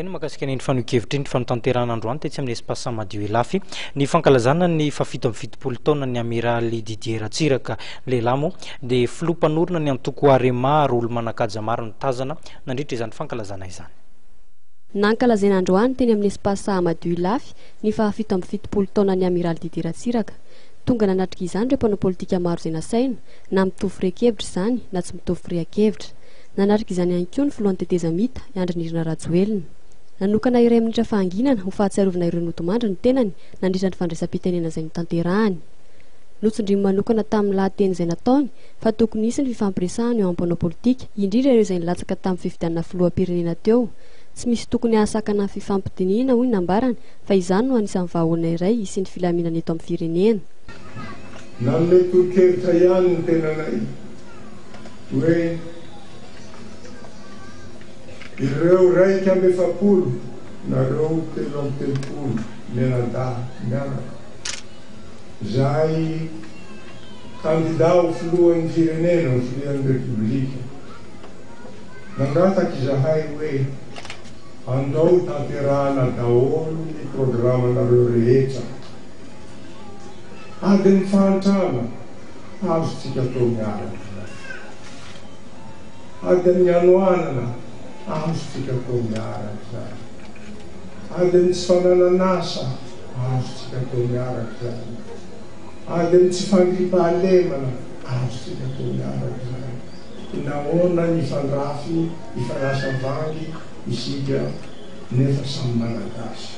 Ny mahakasika an'iny fanehoan-kevitra iny, fanotanterahana androany tetsy amin'ny Espace Madio Ilafy ny fankalazana ny faha-77 taonan'ny Amiraly Didier Ratsiraka. Ny lehilahy moa dia filoha mpanorina ny antoko Arema ary olo-manan-kaja maro no tazana nandritra izany fankalazana izany. Nankalazaina androany teny amin'ny Espace Sahamadioa Ilafy ny faha-77 taonan'ny Amiraly Didier Ratsiraka. Tonga nanatrika izany ireo mpanao politika maro izay nasaina, na mitovy firehan-kevitra izany na tsy mitovy firehan-kevitra. Nanatrika izany ihany koa ny filohan'ny tetezamita, i Andry Nirina Rajoelina. Nanokana iray minitra fahanginana ho fahatsiarovana ireo nodimandry ny tenany nandritra ny fandraisam-pitenena izay notanterahany. Notsindriany manokana tamin'ny lahateny izay nataony fa tokony hisy ny fifampiresahana eo amin'ny mpanao politika, indrindra ireo izay nilatsaka tamin'ny fifidianana filoham-pirenena teo. Tsy misy tokony hahasakana ny fifampidinihina, hoy ny nambarany, fa izany no anisan'ny vahaolana iray hisian'ny filaminana eto amin'ny firenena. Nanome tolo-kevitra ihany ny tenanay hoe ireo 41 nareo 33 mianadahy mianaka izay kandida ho filohan'ny firenena, ho filohan'ny Repoblika, nangataka izahay hoe andao tanterahana daholo ny programanareo rehetra. Adin'ny fahantrana azontsika atao miaraka izany. Adin'ny hanoanana azontsika atao miaraka izany. Adin'ny tsy fananan'asa azontsika atao miaraka izany. Adin'ny tsy fandriampahalemana azontsika atao miaraka izany. Nahoana ny hifandrafy, hifanasa vangy isika nefa samy Malagasy?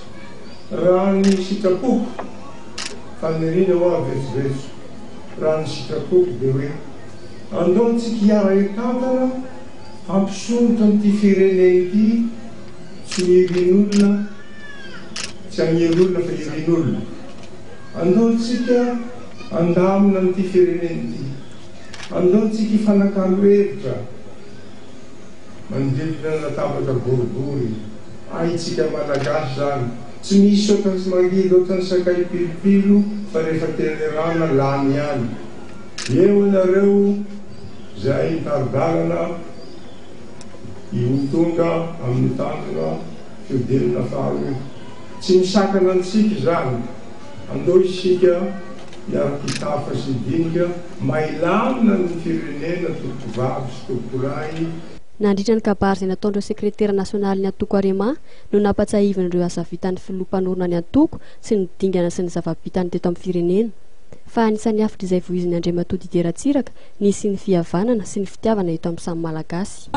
Raha ny sitrapoko, faniriana hoa vetsovetso, raha ny sitrapoko dia hoe andao tsika hiara-hitantana hampisondrotra an'ity firenena ity, tsy ny irin'olona, tsy anian'olona fa irin'olona. Andao tsika handamina an'ity firenena ity, andao tsika hifanakalo hevitra manodidina ny latabatra boribory. Haintsika Malagasy zany. Tsy misy ohatran'ny tsy mangidy ohatran'ny sakay pilopilo fa rehefa tenerana lany ihany. Eo ianareo izay mitari-dalana ho tonga amin'ny tanjona fihodinana faharoa. Tsy misakana antsika izany. Andao isika hiara-kitafa sy hidinika mba hilamina ny firenena tompokovavy sy tompokolahy. Nandritra ny kabary izay nataon'ireo sekretera nasionalin'ny antoko Arema no nampatsiahiviny ireo asa vitan'ny filoha mpanorina ny antoko sy ny dingana sy ny zava-bitany teto amin'ny firenena. Fa anisan'ny hafatra izay voizin'i Andriamatoa Didier Ratsiraka ny hisian'ny fihavanana sy ny fitiavana eto amin'ny samy Malagasy.